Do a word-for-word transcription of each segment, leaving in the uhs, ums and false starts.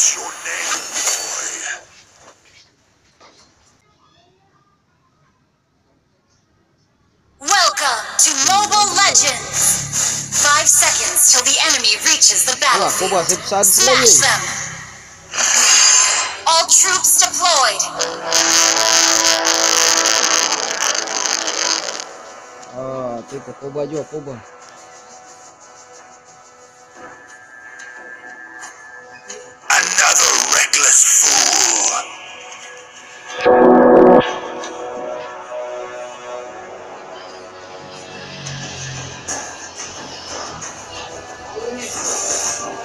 Welcome to Mobile Legends! Five seconds till the enemy reaches the battlefield. Smash them! All troops deployed! Ah, itu koba jua, koba. Another reckless fool.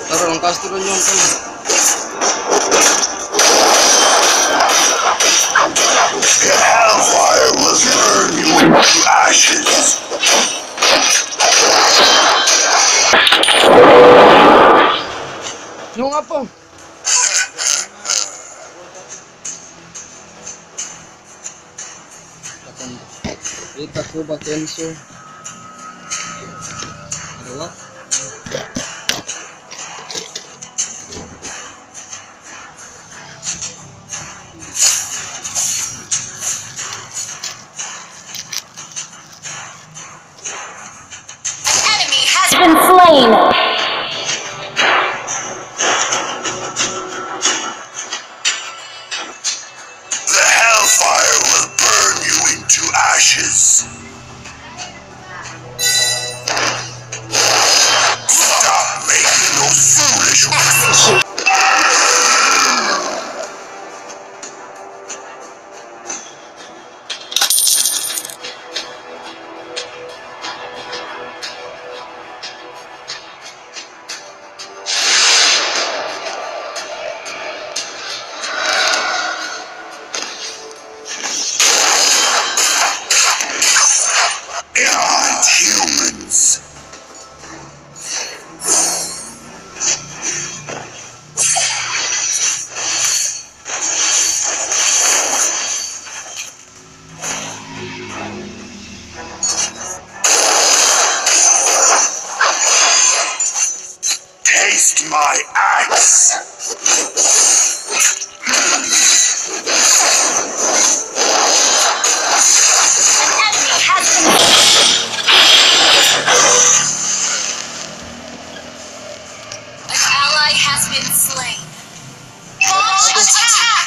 Taruh dong, kas turun, Nyong, kan. The hellfire will burn you into ashes. Nyong apa? Beta koba cancel. Ada waktu. An enemy has been slain. The hellfire will burn you into ashes. Stop making those foolish whistles. Errant humans. Taste my axe! An enemy has been An ally has been slain. Launch attack!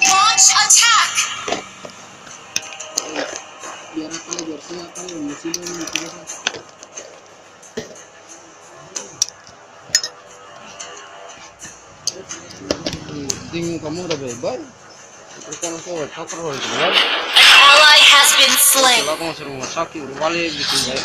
Launch attack! Biar apa, biar saya apa, yang musibah ini, musibah. Deng kamu udah bye-bye. Terus kan aku, aku udah bye-bye. An ally has been slain. Setelah aku masuk rumah sakit, udah balik bikin baik.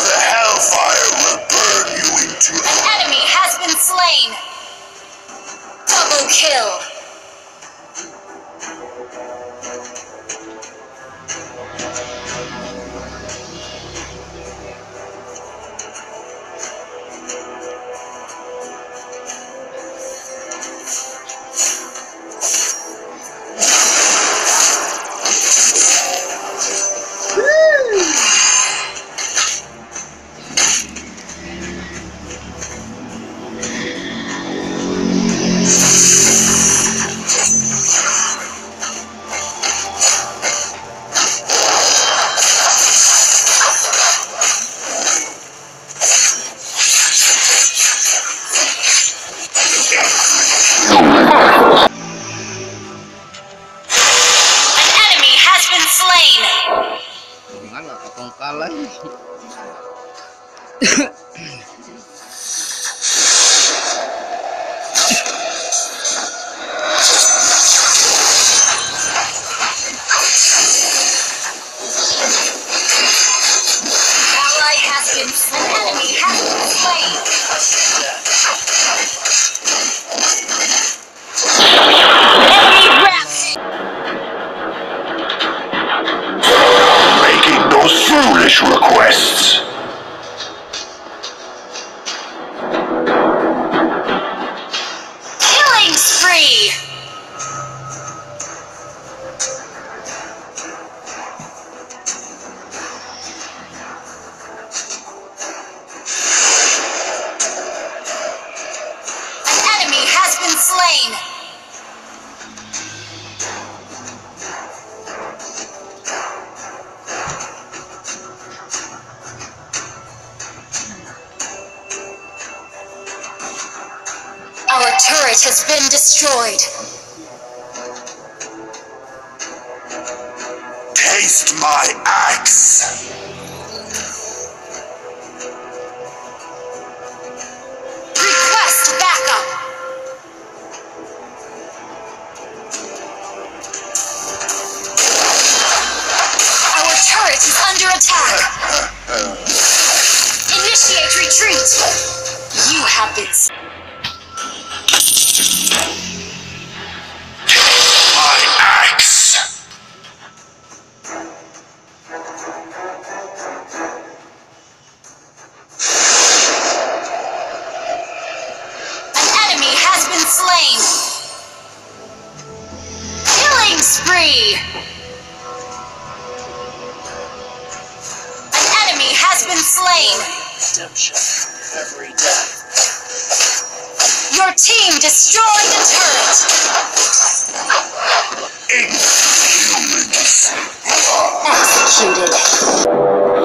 The hellfire will burn you into An enemy has been slain. Double kill. Been slain. Our turret has been destroyed. Taste my axe! Request backup! Our turret is under attack. Initiate retreat. You have been s- My axe! An enemy has been slain. Killing spree. An enemy has been slain. Redemption every day. Your team destroyed the turret. Executed.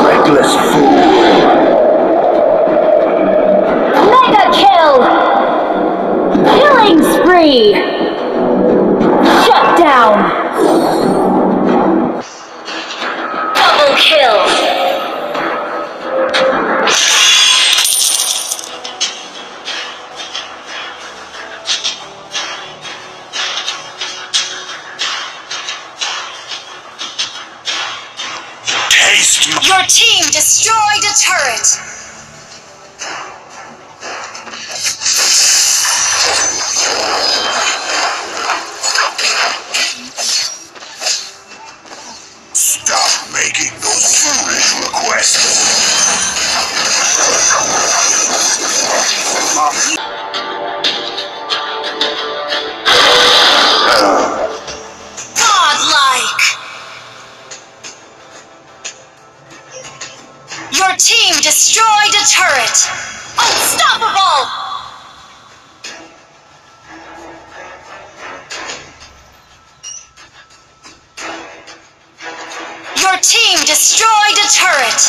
Reckless fool. Mega kill. Killing spree. Shut down. Double kill. Taste m- Your team destroyed a turret. Stop making those foolish requests. Godlike. Your team destroyed a turret. Unstoppable. Your team destroyed a turret.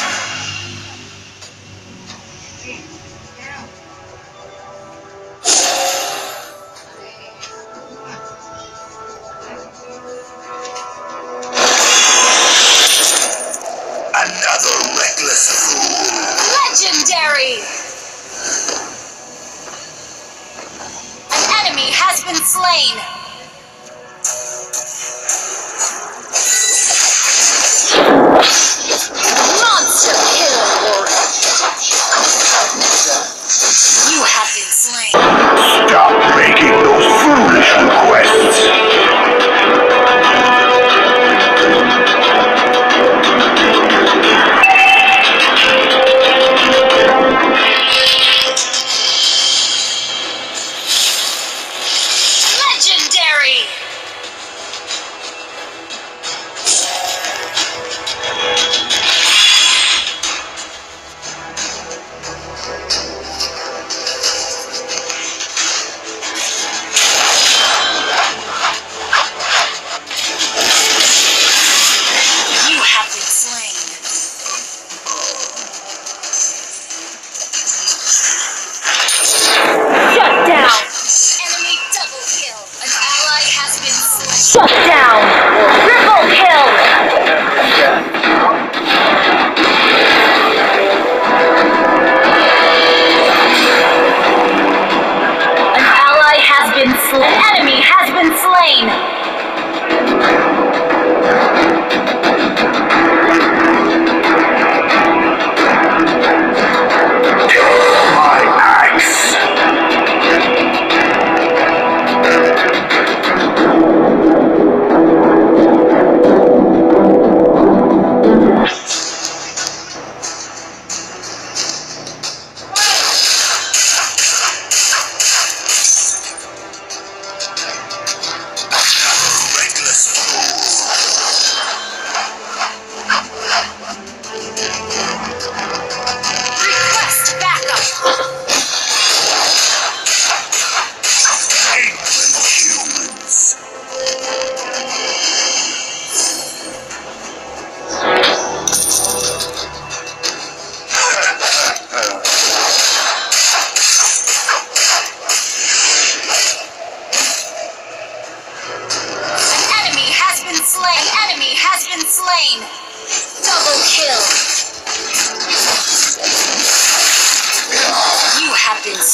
Another reckless fool. Legendary. An enemy has been slain. Monster kill. You have been slain. Stop making those foolish requests. Legendary.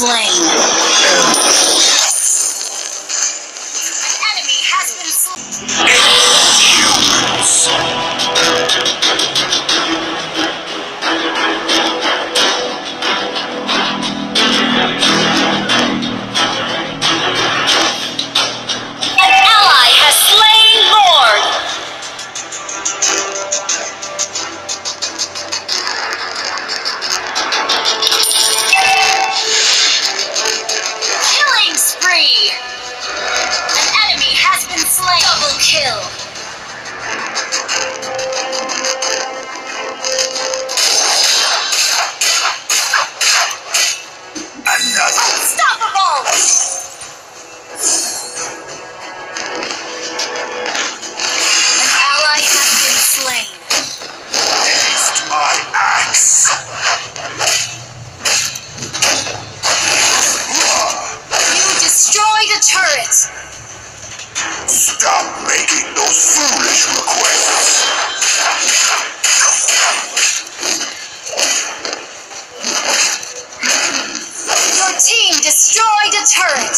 Slain. An enemy has been slain. Humans. An ally has slain Lord. Killing spree! An enemy has been slain. Double kill. Unstoppable! An ally has been slain. Taste my axe! You destroyed a turret! Stop making those foolish requests! Your team destroyed a turret!